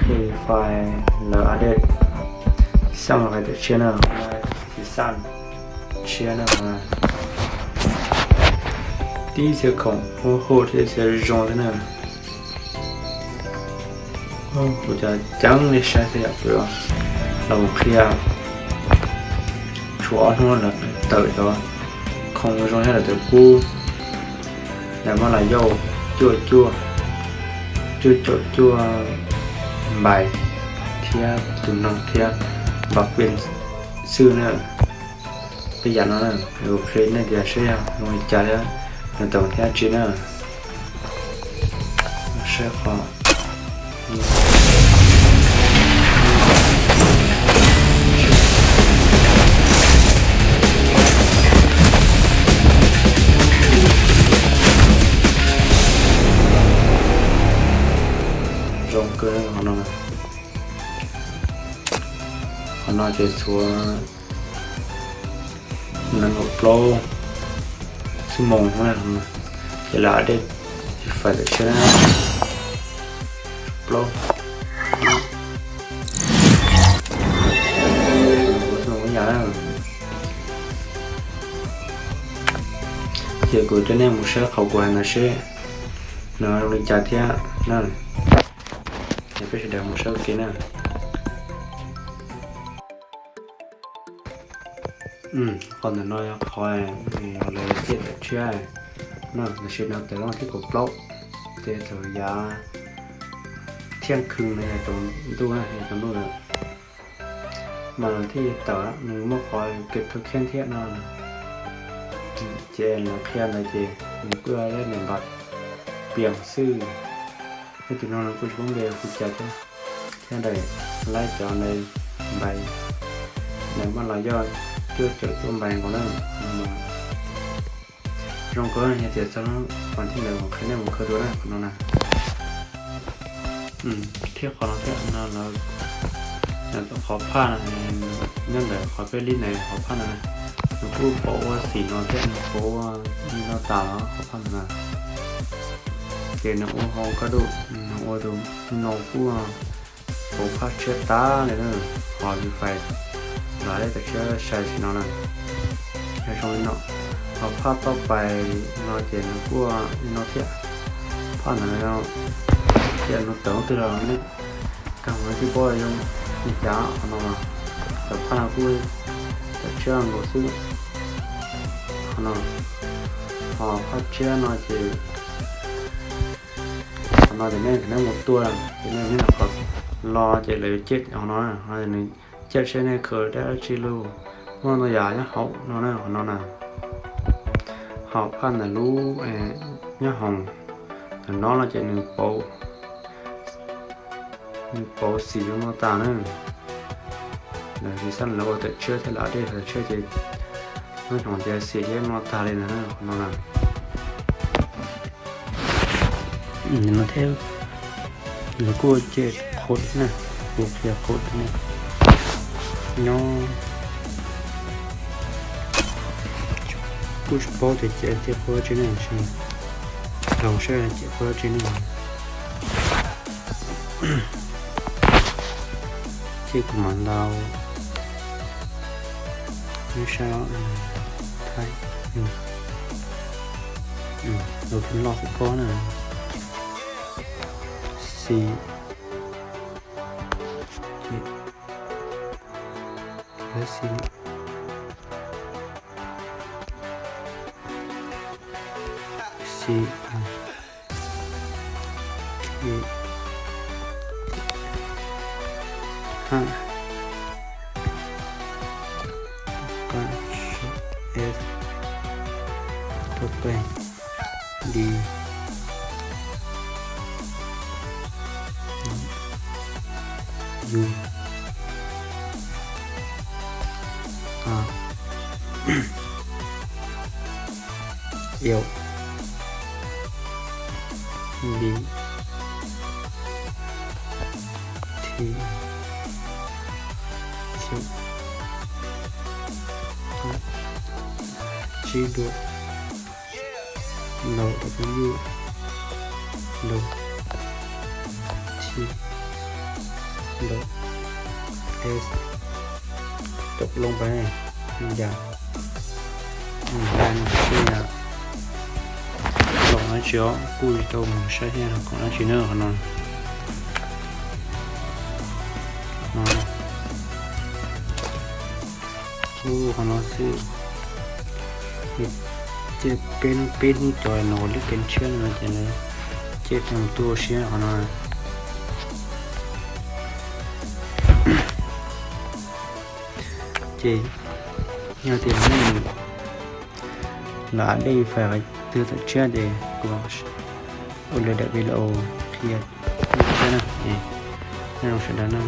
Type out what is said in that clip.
Free Fire lawv update season los hais tias tshiab na, season tshiab na, tib txhia khoom hu hu thiab txhia zoo thiab na. Kuv cov ceeb li saib xwb yom, kuv los qhia tshuav ob hnub lawv tawm cov khoom zoo thiab lawv tawm kub, lawv muab los yauj cuaj cuaj, cuaj caum cuaj npais thiab tus noog thiab npam pin xwb na. Tej yam no na, kuv qhia nej tias seb yog zoo li cas thiab nws tawm thiab tsis na. Seb qhov zoo kawg qhov no. Qhov no ces tshuav nees nkaum plaub xuab moos na, ces lawv update Free Fire tawm tshiab na. Plaub xuab moos ib yam na. Ces kuv coj nej mus saib qhov kuv hais ntawd seb nws zoo li cas thiab na. Ces peb sawv daws mus saib ua ke na. Qhov ntawm no yog qhov lawv ciaj tawm tshiab na, tab sis no tawm lub thib kaum plaub, ces thaum yav thiaj khwv no yog tsaus ntuj na, yog tsaus ntuj lawm mas nws thiaj tawm, nws muaj qhov kev thau khiab thiab no. Ces lawv qhia ntawd ces nws kuj yog lub nws npam piam xwb. Ib tus no nws kuj tsis paub npe hu cas thiab, thiab daim laib cov npais, nws muab los yog cuaj caum cuaj npais nkaus na. Zoo kawg, yog tias txog lub qhov thib ntawd kuv qhia nej mus khaws dua na, qhov no na. Thiab qhov no thiab no lawv, qhov phaj no, nyob ntawm qhov peb lib ntawd qhov phaj no na, nws kuj pauv ua xim no thiab nws pauv ua li no tas los qhov phaj ntawd na. Ces nws ua hauv kaj dum, nws ua tus no kuj pauv phaj tshiab tas li na. Qhov Free Fire los lawv tawm tshiab sai sim no na, yog zoo li no. Qhov phaj toj pais no ces nws kuj li no thiab. Phaj ntawd no, ces nws tawm twg los nej kawg mus nej twb paub zoo li cas. Qhov no mas tawm phaj no kuj tawm tshiab nkaus xwb. Qhov no, qhov phaj tshiab no ces qhov no ces nej, nej mus tua ces nej, nej qhov los ces lawv yuav ciaj qhov no, nws ciaj seb nej khaws dab tsi lug. Muaj ntau yam nyob hauv no na, qhov no na. Hauv phaj ntawm lub nyob hauv ntawm no no ces nws pauv, nws pauv xim zoo no tas na. Lawv tsis xav lawv ua tawm tshiab thiab lawv update tawm tshiab ces lub xyoo ces xim yeej no tag li ntawd na, qhov no na. No thiab, lawv kuj ua ciaj qhuav na, kuv qhia qhuav na. Nyob kuj tsis paub tias ciaj ciaj qhuav dab tsi ne, los saib ciaj qhuav dab tsi ne. Ces kuv mam ntaus nws saib thaij, los tus loj kuv pob na, xi, xi, xi, a, e, ha, ka, s, e, t, p, d, u, a, l, v, t, q, tsib dua, w, w, t, t, Ntawd, es, tau loo pab ne, yam, nws xwb yam, los dab tsi os, kuj tsis tau mus saib thiab, khoom dab tsi na qhov no. Qhov no, kuj qhov no xwb. Ces peb hnub, peb hnub cov no lub kev tshiab no ces lawv, ces peb mus tuaj siab qhov no. Ces yog tias nej los update file twg tawm tshiab ces kuv ua lawv daim video qhia tshiab na, es nyob zoo sawv daws na.